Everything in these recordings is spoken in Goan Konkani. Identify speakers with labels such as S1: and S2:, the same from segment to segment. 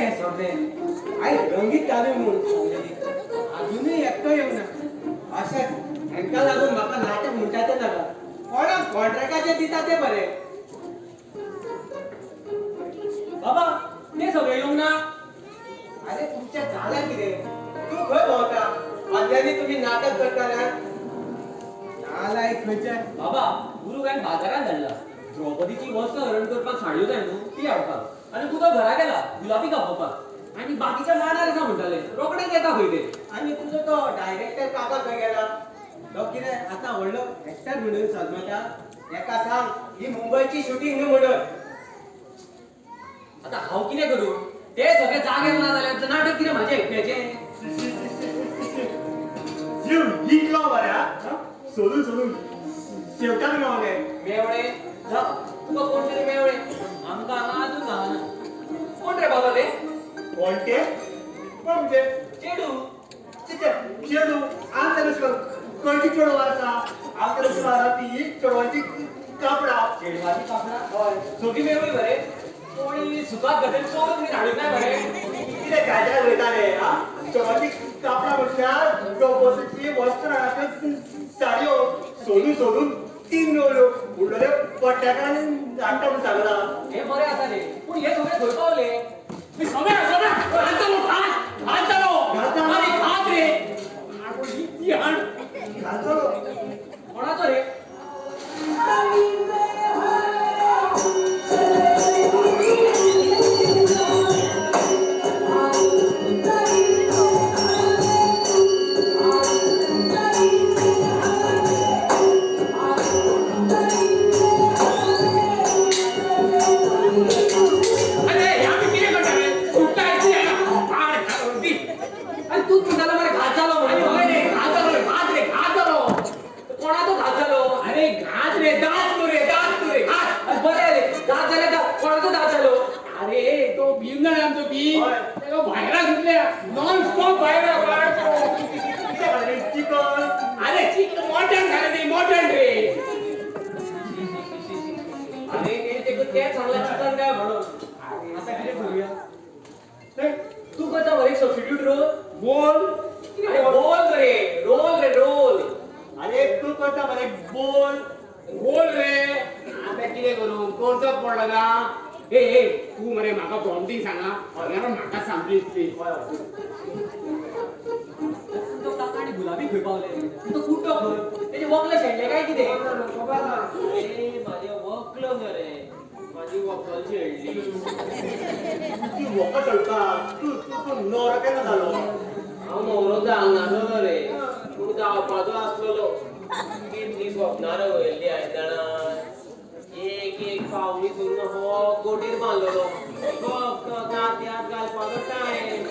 S1: हे सगळे आयज रंगीत तालू म्हूण सांगलेली अजूनय एकटो येवना. अशें हेंका लागून म्हाका नाटक म्हणटा तें नाका. कोणाक कॉन्ट्रॅक्टाचेर दिता ते बरे.
S2: बाबा ते सगळे येवंक ना.
S1: अरे तुमच्या जालां कितें? तूं खंय भोंवता? आदल्यांनी तुमी नाटक करताले नालायक खंयचे.
S2: बाबा गुरू काय बाजारात धाडला द्रौपदीची वस्त्र हरण करपाक साडयो जाय न्हू ती हाडपाक, आनी तुका घरा गेला गुलाबी कापोवपाक, आनी बाकीच्या माणार आसा म्हणटाले रोखडेच येता खंय ते.
S1: आनी तुजो तो डायरेक्टर काका खंय गेला? तो कितें आतां व्हडलो एक्टर म्हणून सजमता? एका सांग ही मुंबयची शुटींग न्हू म्हणून.
S2: आतां हांव कितें करूं? ते सगळे जाग्यार ना जाल्यार नाटक कितें म्हाजें एकट्याचें?
S3: जीव इतलो बऱ्या सोदून सोदून शेवटाक मेवले.
S2: मेवळे जा तुका कोण तरी मेवळे आमकां हांगा अजून गावना. कोण रे बाबा ते?
S3: कोण ते? कोण ते?
S2: चेडू.
S3: चेडू आमच्या दुसरो खंयची चेडू आसा? आमच्या दुसरो आसा ती चेडवाची कापडां.
S2: चेडवाची कापडां?
S3: हय.
S2: सगळी मेवळी मरे कोणी सुखात घातली चोरून बीन हाडूंक नाय मरे.
S3: कितें काय काय उलयता रे? हा, चेडवाची कापडां म्हटल्यार द्रौपदीची वस्त्रां साडयो सोदून सोदून तीन मेवल्यो. उरलेले पट्ट्याकारांनी हाडटा म्हूण सांगलां.
S2: हे बरें आसा रे, पूण हे सगळे खंय पावले?
S4: सगळे सगळे घालतलो घात घालतलो आनी घात रे ती हाण
S3: घालतलो
S2: कोणाचो रे?
S4: अरे आमी कितें करता रे? सुट्टा ती हाड दी.
S2: आनी तूं म्हणटालो मरे घात जालो
S4: आनी
S2: म्हणून.
S4: हय रे घात जालो रे, घात रे घात जालो.
S2: कोणाचो घात जालो?
S4: अरे घात रे दात न्हू रे दात न्हू रे घात.
S2: अरे बरें रे घात जाल्यार कोणाचो दात जालो?
S4: अरे तो भीम जाणा आमचो भीम, तेका भायरा सुटल्या नॉन स्टॉप भायरा.
S3: कितें खालें चिकन?
S4: अरे चिकन मटण खालें ते मटण रे.
S2: अरे तेका तेंच सांगलां चिकन काय म्हणून. आतां कितें करुया? तूं करता मरे सबस्टिट्यूट रोल?
S4: बोल.
S2: अरे बोल रे रोल रे रोल.
S3: अरे तूं करता मरे बोल.
S4: बोल रे. आतां कितें करूं? करचोच पडलो ना. ए ए तूं मरे म्हाका प्रॉम्प्टिंग सांगा, म्हाका सांग प्लीज प्लीज.
S2: तो काका आनी गुलाबी खंय पावले? तो कुट्टो खंय? तेजें वक्ल शेणलें काय कितें? अरे म्हाजें वक्ल मरे, म्हाजी वकल शेणली.
S3: ती वखद चलता. तूं तूं न्हवरो केन्ना जालो?
S2: हांव न्हवरो जावंक नासलो रे, पूण जावपाचो आसलेलो. कितलीं स्वप्नां रंगयल्लीं हांवें जाणा. एक एक पावणी करून हो गोटेर बांदलेलो, फक्त गाद्यांत घालपाचो टायम.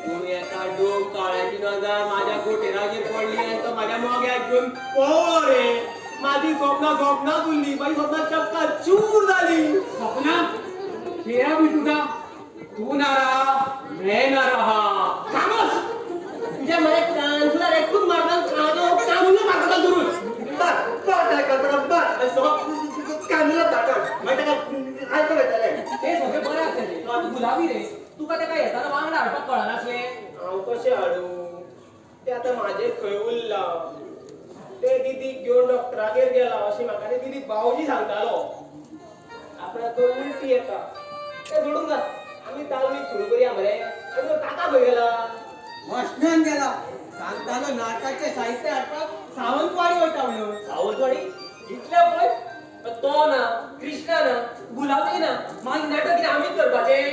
S2: पूण एका डोब काळ्याची नजर म्हाज्या गोटेराचेर पडली आनी तो म्हाज्या मोग्याक घेवन पळ्ळो रे. म्हाजी स्वप्नां स्वप्नांच उरली, म्हाजी स्वप्नां चक्का चूर जाली.
S4: सपना तेरा भी टूटा, तू ना रहा मैं ना रहा. खामोश.
S2: तुझ्या मरे कानफुलार एकूच मारता कानो कानून मारता धरून.
S3: मार मार ताका कल्पना मार आनी सगळो कानुला धाकट मागीर ताका आयकूंक येतलें.
S2: ते सगळें बरें आसलें रे, तूं गुलाबी रे, तुका तेका येताना वांगडा हाडपाक कळनासलें? हांव कशें हाडूं? तें आतां म्हाजेर खंय उरलां? ते दिदीक घेवन डॉक्टरागेर गेला अशें म्हाका ते दिदीक भावजी सांगतालो. आपणाक उलटी येता तें सोडून घाल. आमी तालमीक सुरू करुया मरे. आनी तो काका खंय गेला?
S1: मशनान गेला. सांगतालो नाटकाचें साहित्य हाडपाक सावंतवाडी वयता म्हणून.
S2: सावंतवाडी इतल्या पळय तो ना, कृष्णा ना, गुलाबी ना, मागीर नाटक कितें आमीच करपाचें?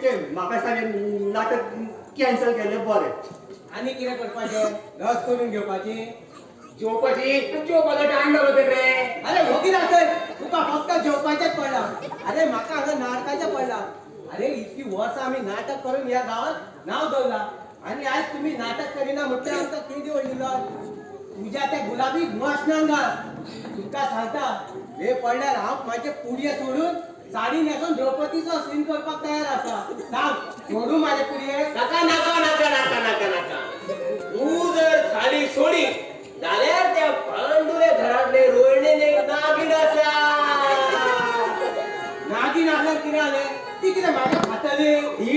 S3: ते म्हाका सांगें नाटक कॅन्सल केल्लें बरें.
S1: आनी कितें करपाचें? लस करून घेवपाची?
S4: जेवपाची जेवपाचो टायम जालो तर रे.
S1: अरे वोगी राहतय, तुका फक्त जेवपाचेंच पडलां. अरे म्हाका हांगा नाटकाचें पडलां. अरे इतकी वर्सां आमी नाटक करून ह्या गांवांत नांव दवरलां आनी आयज तुमी नाटक करिना म्हटल्यार आमकां केदी व्हडली लज. तुज्या त्या गुलाबी मशणान घाल. तुका सांगता हे पडल्यार हांव म्हाजे पुडये सोडून साडी न्हेसून द्रौपदीचो सीन करपाक तयार आसा. सांग सोडू म्हाजे पुडये?
S2: नाका नाका नाका नाका नाका नाका. तूं जर साडी सोडी जाल्यार त्या पांडुरे घरांतले रोयणेन एक नागीण आसा.
S1: नागीण आसल्यार कितें जालें? ती कितें म्हाका खातली?
S2: ही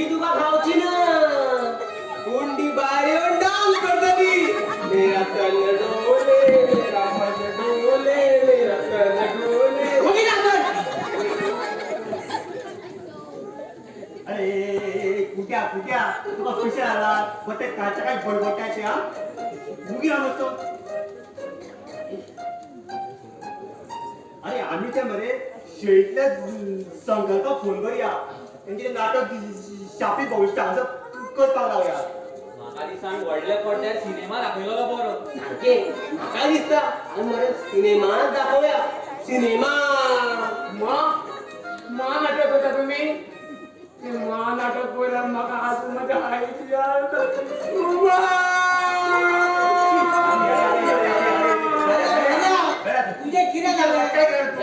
S3: अरे कुट्या कुट्या तुका कशें जाला मग ते काच्या काय बडबडट्याचे हा मुगी राव. अरे आम्ही ते मरे शेळीतल्या संकल्पाक फोन करूया तेंचे नाटक शापी भविष्य हांगासर करपाक लावया.
S2: म्हाका दिसता आमी व्हडल्या पड्ड्यार सिनेमा दाखयलो बरो.
S1: सारकें म्हाका दिसता आमी मरे सिनेमात दाखोवया सिनेमा.
S4: मा मा नाटक करता तुमी? ते मा नाटक पळयल्यार म्हाका आजून म्हज्या आईची याद.
S1: तुजें कितें जालें?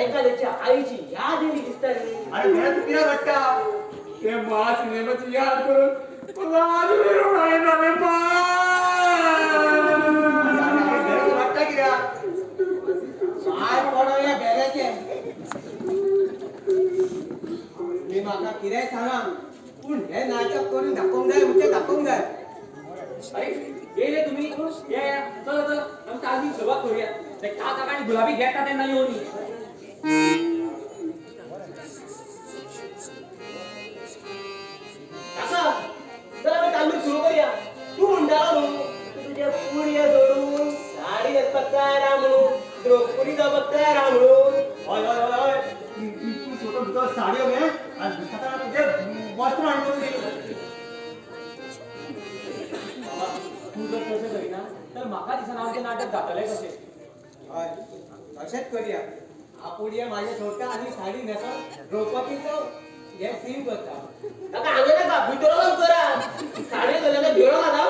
S1: एखाद्याच्या आईची याद येयली दिसता रे.
S3: अरे बऱ्या तूं कित्याक रडटा?
S4: ते मा सिनेमाची याद करून म्हाका आजून रडूंक येना रे मा.
S3: अरे तूं रडटा कित्याक?
S1: पांय पडो ह्या बेऱ्याचे. तुमी म्हाका कितेंय सांगा पूण हें नाटक करून दाखोवंक जाय म्हणजे दाखोवंक जाय.
S2: अरे येयले तुमी, या या चला चला आमी तालमी सुरवात करूया. ते काका आनी गुलाबी घेता तेन्ना येवन.
S1: काका चला आमी तालमी सुरू करूया. तूं म्हणटालो न्हू तुजे पुडये सोडून साडी न्हेसपाक तयार आहा म्हणून, द्रौपदी जावपाक तयार आहा म्हणून.
S3: हय हय हय हय तूं स्वता भितर साडयो घे आनी दुसऱ्या तुजें वस्त्र हाडून दी.
S2: तूं जर तशें करिना तर म्हाका दिसना आमचें नाटक जातलें कशें.
S1: हय तशेंच करूया. आपुडये म्हाजें सोडटा आनी साडी न्हेसोन द्रौपदीचो हे सीन करता.
S2: काका हांगा नाका भितर वचून करा. साडी घातल्यार भिवळो खाता.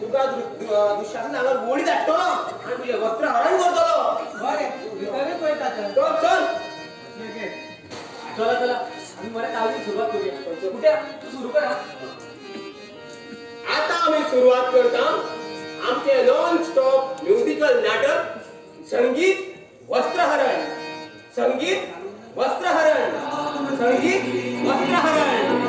S2: तुका दुशासन हांगा गोळी धाडटलो आनी तुजें वस्त्र हरण करतलो.
S1: बरें भितरूच वयता तर.
S2: चल चल चला चला आमी मरे तालमी सुरवात करूया. कुठे तूं सुरू करा.
S1: आता आमी सुरवात करता आमचे नॉन स्टॉप म्युझिकल नाटक संगीत वस्त्रहरण. संगीत वस्त्रहरण. संगीत वस्त्रहरण.